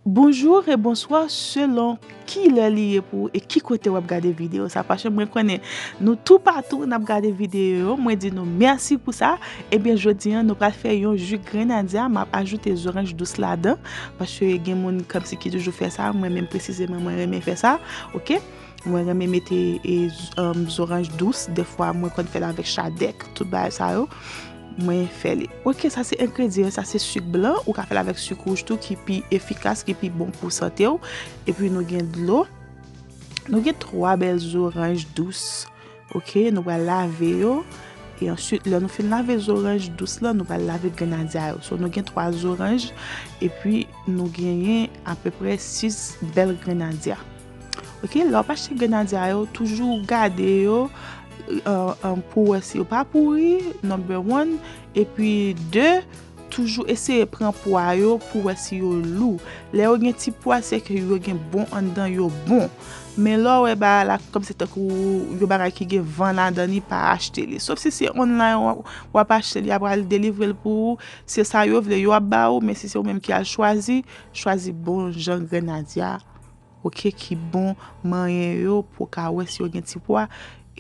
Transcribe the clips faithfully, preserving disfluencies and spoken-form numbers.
Bonjou e bonswa selon ki lè li ye pou ou e ki kote w ap gade videyo sa, paske mwen konnen nou toupatou n ap gade videyo yo. Mwen di nou mèsi pou sa. Ebyen, jodi a nou pral fè yon ji grenadya. M ap ajoute zoranj dous ladan, paske gen moun kòmsi ki toujou fè sa. Mwen menm presizeman, mwen renmen fè sa. Oke? Mwen renmen mete e, z- um, zoranj dous. Defwa, mwen konn fè l avèk chadèk, tout bagay sa yo. Mwen fè li. Oke, sa se engredyan, sa se sik blan. Ou ka fè l avèk sik wouj tou, ki pi efikas, ki pi bon pou sante w. Epi nou gen dlo. Nou gen twa bèl zoranj dous. Oke, nou pral lave yo. E answit, lè nou fin lave zoranj dous lan, nou pral lave grenadya yo. So, nou gen twa zoranj, epi nou genyen apeprè sis bèl grenadya. Oke, lè w ap achte grenadya yo, toujou gade yo, uh, um, pou wè si yo pa pouri, number one. Epi de, toujou eseye pran pwa yo pou wè si yo lou. Lè yo gen ti pwa, se ke yo gen bon anndan, yo bon. Men lè w wè bagay la kòmsi tankou yon bagay ki gen van ladan li, pa achte li. Sof si se online w ap- w ap achte li, y ap al delivre l pou ou. Se sa yo vle, yo ap ba ou, men si se ou menm ki al chwazi, chwazi bon jan grenadya, oke, ki bon manyen yo pou w ka wè si yo gen ti pwa.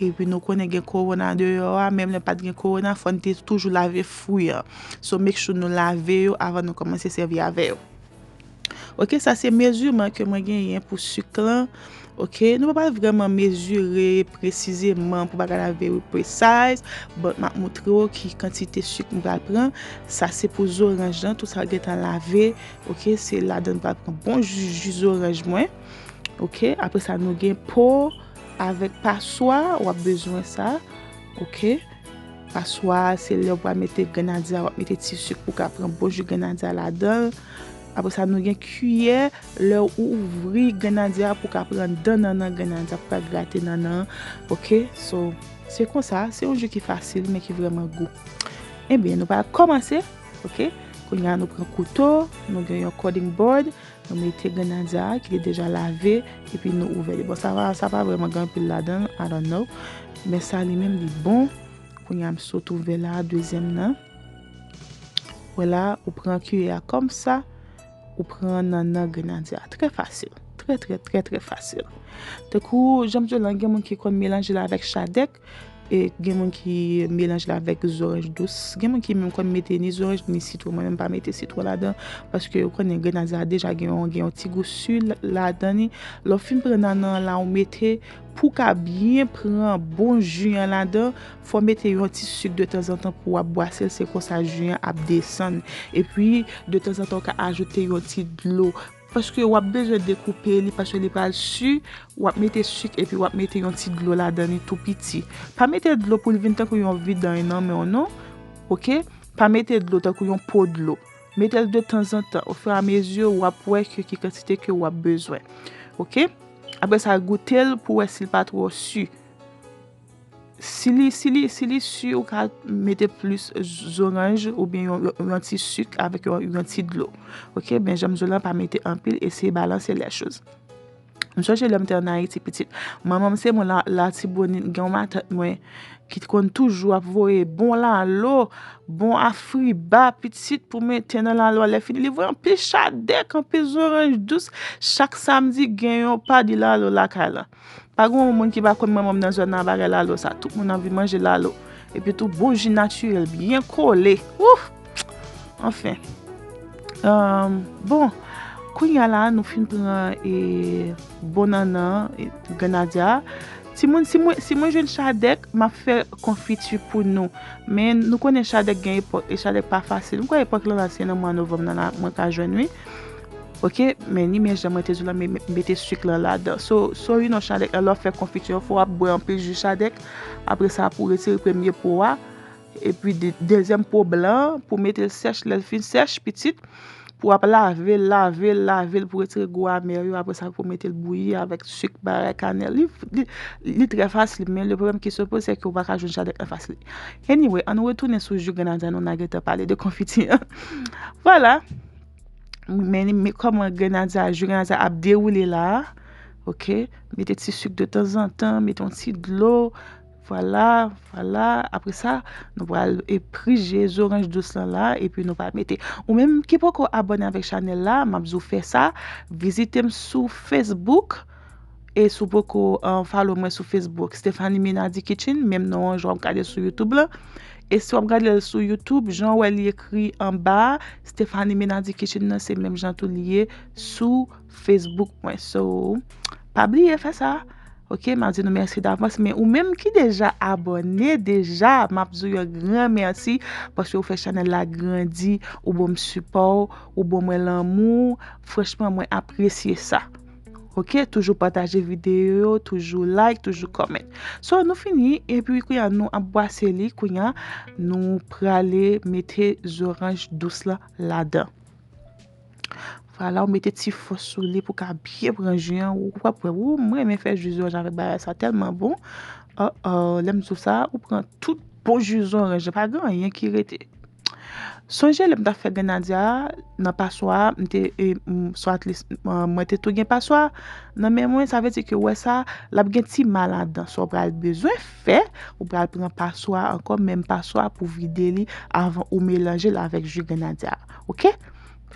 Epi nou konnen gen kowona deyò a, menm lè pa t gen kowona, fò n te toujou lave fwi an. So, make sure nou lave yo avan nou kòmanse sèvi avè yo. Oke, sa se meziman ke mwen genyen pou sik lan. Oke, nou pa pral vrèman mezire presizeman pou bagay la very precise, but m ap montre w ki kantite sik m pral pran. Sa se pou zoranj lan, tout sa gentan lave. Oke, se ladan m pral pran bon ji, ji zoranj mwen. Oke, apre sa nou gen po avèk paswa, w ap bezwen sa. Oke. Paswa, se lè w pral mete grenadya, w ap mete ti sik pou w ka pran bon ji grenadya ladan l. Apre sa, nou gen kiyè, lè w ouvri grenadya pou w ka pran dan nannan grenadya pou w ka grate nannan an. Oke? So, se konsa, se yon ji ki fasil, men ki vrèman gou. Ebyen, nou pral kòmanse, oke? Kounye a, nou pran kouto, nou gen yon cutting board, nou mete grenadya a ki te deja lave, epi nou ouvè li. Bon, sa pa, sa pa vrèman gen anpil ladan l, I don't know. Men sa li menm, li bon. Kounye a, m sot ouvè la, dezyèm nan. Vwala, ou pran kiyè a kòmsa, ou pran nannan grenadya a. Trè fasil. Trè, trè, trè, trè fasil. Tankou, jan m di w la, gen moun ki konn melanje l avèk chadèk, e gen moun ki melanje l avèk zoranj dous. Gen moun ki menm konn mete ni zoranj, ni sitwon. Mwen menm pa mete sitwon ladan, paske ou konnen grenadya a deja gen yon, gen yon ti gou si la- ladan li. Lè w fin pran nannan an la, ou mete, pou w ka byen pran bon ji an ladan, fò w mete yon ti sik detanzantan pou w ap bwase l, se konsa ji an ap desann. Epi, detanzantan, ou ka ajoute yon ti dlo. Paske w ap bezwen dekoupe li, paske li pral si, w ap mete sik epi w ap mete yon ti dlo ladan li tou piti. Pa mete dlo pou l vin tankou yon vidanj nan men w, non. Oke? Pa mete dlo tankou yon po dlo. Mete l detanzantan, ofiramezi, w ap wè ke ki kantite ke w ap bezwen. Oke? Apre sa, goute l pou w wè si l pa twò si. Si li, si li, si li si, ou ka mete plis zoranj oubyen yon, yon, yon ti sik avèk yon, yon ti dlo. Oke, men jan m di w lan, pa mete anpil, eseye balanse lè choz. M sonje lè m te ann Ayiti, pitit. Manman m se moun la, Latibonit, gen yon matant mwen ki t konn toujou ap voye bon lalo, bon afriba, pitit, pou mete nan lalo a. Lè fini, li voye anpil chadèk, anpil zoranj dous. Chak samdi, gen yon padi lalo lakay lan. Pa gen yon moun ki pa konn manman m nan zòn nan bagay lalo sa. Tout moun anvi manje lalo. Epi tou bon ji natirèl, byen kole. Ouf! Anfen. Ahn, bon, kounye a la, nou fin pran e, bon nannan, e, grenadya. Timoun, si mwen, si mwen jwenn chadèk, m ap fè konfiti pou nou. Men nou konnen chadèk gen epòk, e chadèk pa fasil. M kwè epòk lan la, se nan mwa novanm nan la, mwen ka jwenn, wi. Oke, men ni men jan mwen te di w la, me- me- mete sik lan ladan. So, so you know, chadèk lan, lè w fè konfiti an, fò w ap bwè anpil ji chadèk. Apre sa, pou w retire premye po a. Epi de- dezyèm po blan an, pou w mete l sèch, lè l fin sèch, pitit, pou w ap lave l, lave l, lave l, pou w retire gou amè yo. Apre sa, pou w mete l bouyi avèk sik, bagay, kanèl. Li, li, li trè fasil, men le pwoblèm ki se poze, se ke w pa ka jwenn chadèk lan fasil. Anyway, ann retounen sou ji grenadya nou, n a gentan pale de konfiti an. Vwala. Men, men kòman grenadya, ji grenadya ap dewoule la a. Oke? Mete ti sik detanzantan, mete yon ti dlo. Vwala, vwala. Apre sa, nou pral e prije zoranj dous lan la, epi nou pral mete. Ou menm ki poko abòne avèk chanèl la, m ap di w fè sa. Vizite m sou Facebook. E si w poko, uh, follow mwen sou Facebook, Stephanie Menardy Kitchen, menm non an, jan w ap gade l sou YouTube lan. E si w ap gade l sou YouTube, jan w wè li ekri anba a, Stephanie Menardy Kitchen nan, se menm jan tou li ye sou Facebook mwen. So, pa bliye fè sa. Ok, m ap di nou mèsi davans, men ou menm ki deja abòne deja, m ap di w yon gran mèsi paske ou fè chanèl la grandi, ou ban m sipò, ou ban mwen lanmou. Franchman, mwen apresye sa. Ok, toujou pataje videyo yo, toujou like, toujou comment. So, nou fini, epi kounye a nou ap bwase li, kounye a nou prale mete zoranj dous lan ladan. Vwala, ou mete ti fòs sou li pou ka byen pran ji an. Ou p ap wè, ou, mwen renmen fè ji zoranj avèk bagay sa, tèlman bon. Oh, oh, lè m di w sa, ou pran tout bon ji zoranj, pa gen anyen ki rete. Sonje lè m t ap fè grenadya a nan paswa a, m te, e, m, so at least, m, mwen te tou gen paswa nan men mwen, sa vle di ke wè sa, l ap gen ti ma ladan. So, w pral bezwen fè, ou pral pran paswa ankò, menm paswa pou vide li avan ou melanje l avèk ji grenadya a. Ok?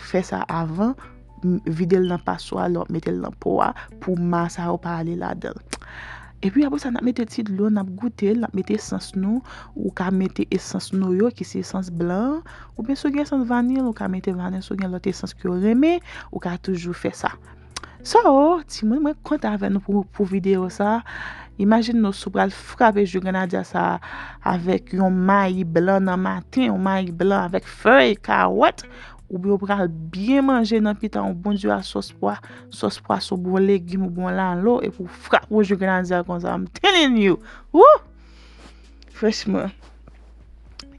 Fè sa avan, m, vide l nan paswa, lè w ap mete l nan po a, pou ma sa yo pa ale ladan l. Epi apre sa, n ap mete ti dlo, n ap goute l, n ap mete esans nou. Ou ka mete esans noyo, ki se esans blan an, oubyen si w gen esans vanil, ou ka mete vanil, si w gen lòt esans ke w renmen, ou ka toujou fè sa. So, timoun, mwen kontan avè nou pou, pou videyo sa. Imajine nou si w pral frape ji grenadya sa avèk yon mayi blan nan maten, yon mayi blan avèk fèy, kawòt, oubyen w pral byen manje nan pita yon bon diri a sòs pwa, sòs pwason, bon legim, bon lalo, epi w frape yon ji grenadya konsa, I'm telling you. Woo! Franchman.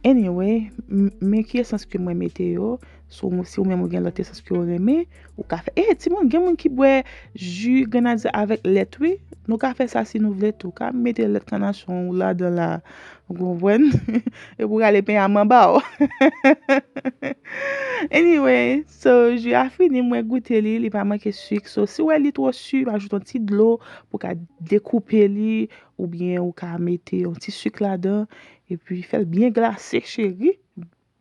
Anyway, m, men ki esans ke mwen mete yo, si w, si w menm ou gen lòt esans ke w renmen, ou ka fè. E, timoun, gen moun ki bwè ji grenadya avèk lèt, wi. Nou ka fè sa si nou vle tou. Ou ka mete lèt kanasyon ou ladan la, ou konprann? Epi w rale pen a manba w. Anyway, so, ji a fini, mwen goute li, li pa manke sik. So, si w wè li twò si, ajoute yon ti dlo pou w ka dekoupe li, oubyen ou ka mete yon ti sik ladan, epi fè l byen glase, cheri.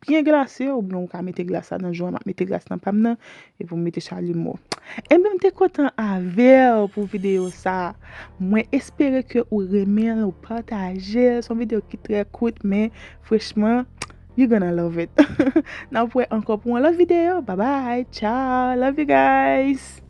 Byen glase, oubyen ou ka mete glas la nan jou a, m ap mete glas nan pa m nan, epi m mete chalimo. Enben, m te kontan avè w pou videyo sa. Mwen espere ke ou renmen l, ou pataje l. Se yon videyo ki trè kout, men franchman, you gonna love it. N ap wè ankò pou yon lòt videyo. Bye bye, ciao, love you guys.